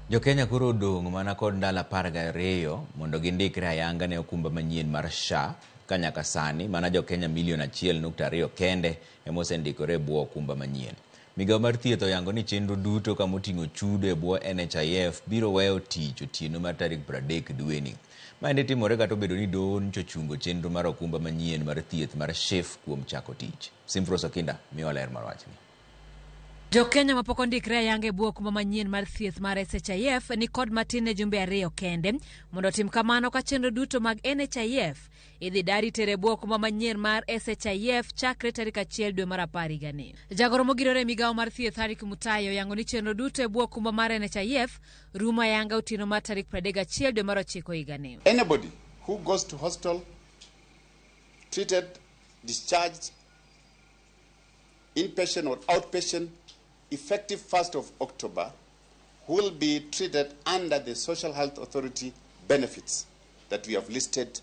Jokenya koro odong' mana kod ndalo 12 mondo gindikre ayanga ne okumba manyien mar SHA ka nyaka sani mana jokenya milion 1.2 kende ema osendikore e bwo okumba manyien. Migawo mar thieth oyango ni chenro duto kamoting'o chudo e bwo NHIF biro weyo tich otieno mar tarik 30 dweni. Maendi timore kata obedo ni doho nyocha ochungo chenro mar okumba manyien mar thieth mar SHIF kuom chako tich. Simfros Okinda miyowa ler mar wachni. Jokenya mapok ondikre ayanga e bwo okumba manyien mar thieth mar SHIF ni kod matin ne jumbe ariyo kende mondo otim kamano ka chenro duto mag NHIF idhi dari tere e bwo okumba manyien mar SHIF chakre tarik 1 dwe mar 10 higani. Jagoro mogirore e migawo mar thieth Harry Kimutai oyango ni chenro duto e bwo okumba mar NHIF rumo ayanga otieno mar tarik 31 dwe mar 9 higani. Anybody who goes to hospital, treated, discharged, inpatient or outpatient, effective 1st of October, will be treated under the Social Health Authority benefits that we have listed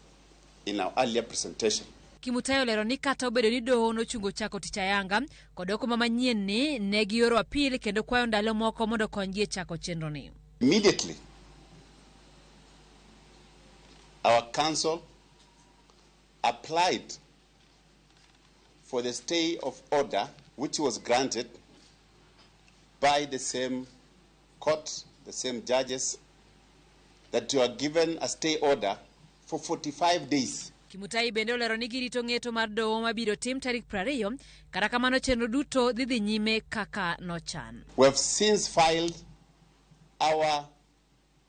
in our earlier presentation. Kimutai olero ni kata obedo ni doho nochungo chako tich ayanga kod okumba manyien ni ne gioro apil kendo kwayo ndalo moko mondo okonygi e chako chenro ni. Immediately, our council applied for the stay of order, which was granted by the same court, the same judges, that you are given a stay order for 45 days. Kimutai bende olero ni girito ng'eto mar doho mabiro tim tarik 20, kata kamano chenro duto dhi dhi nyime kaka nochan. We have since filed our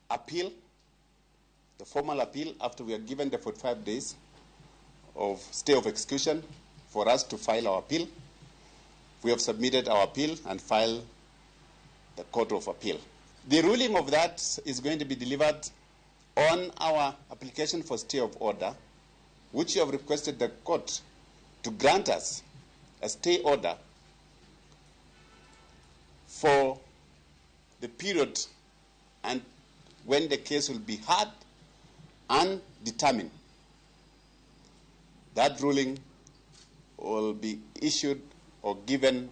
appeal, the formal appeal, after we are given the 45 days of stay of execution for us to file our appeal. We have submitted our appeal and filed the Court of Appeal. The ruling of that is going to be delivered on our application for stay of order, which we have requested the court to grant us a stay order for the period and when the case will be heard and determined. That ruling will be issued or given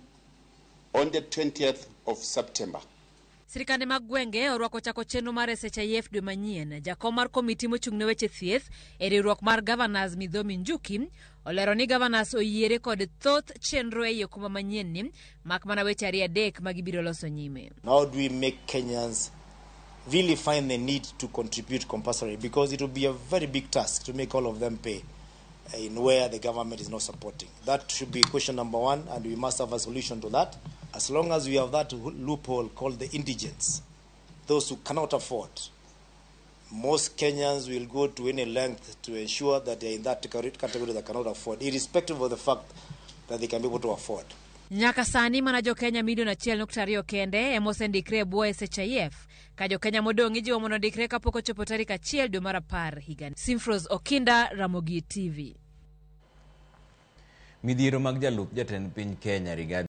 on the 20th of September. Sirikande mag gwenge orwako chako chenro mar SHIF dwe manyien. Jakom mar komiti mochung' ne weche thieth e riwruok mar Governors Midhomi Njuki olero ni governors oyiere kod thoth chenro ei okumba manyien ni mak mana weche ariyo adek ma gibiro loso nyime. How do we make Kenyans really find the need to contribute compulsorily? Because it will be a very big task to make all of them pay in where the government is not supporting. That should be question number one, and we must have a solution to that. As long as we have that loophole called the indigents, those who cannot afford, most Kenyans will go to any length to ensure that they are in that category that cannot afford, irrespective of the fact that they can be able to afford. Nyaka sani mana jokenya milion 1.2 kende ema osendikre e bwo SHIF, ka jokenya modong' ijiwo mondo ondikre kapok ochopo tarik 1 dwe mar 10 higani. Simfros Okinda, Ramogi TV. Midhiero mag jalup jatend piny Kenya Rigathi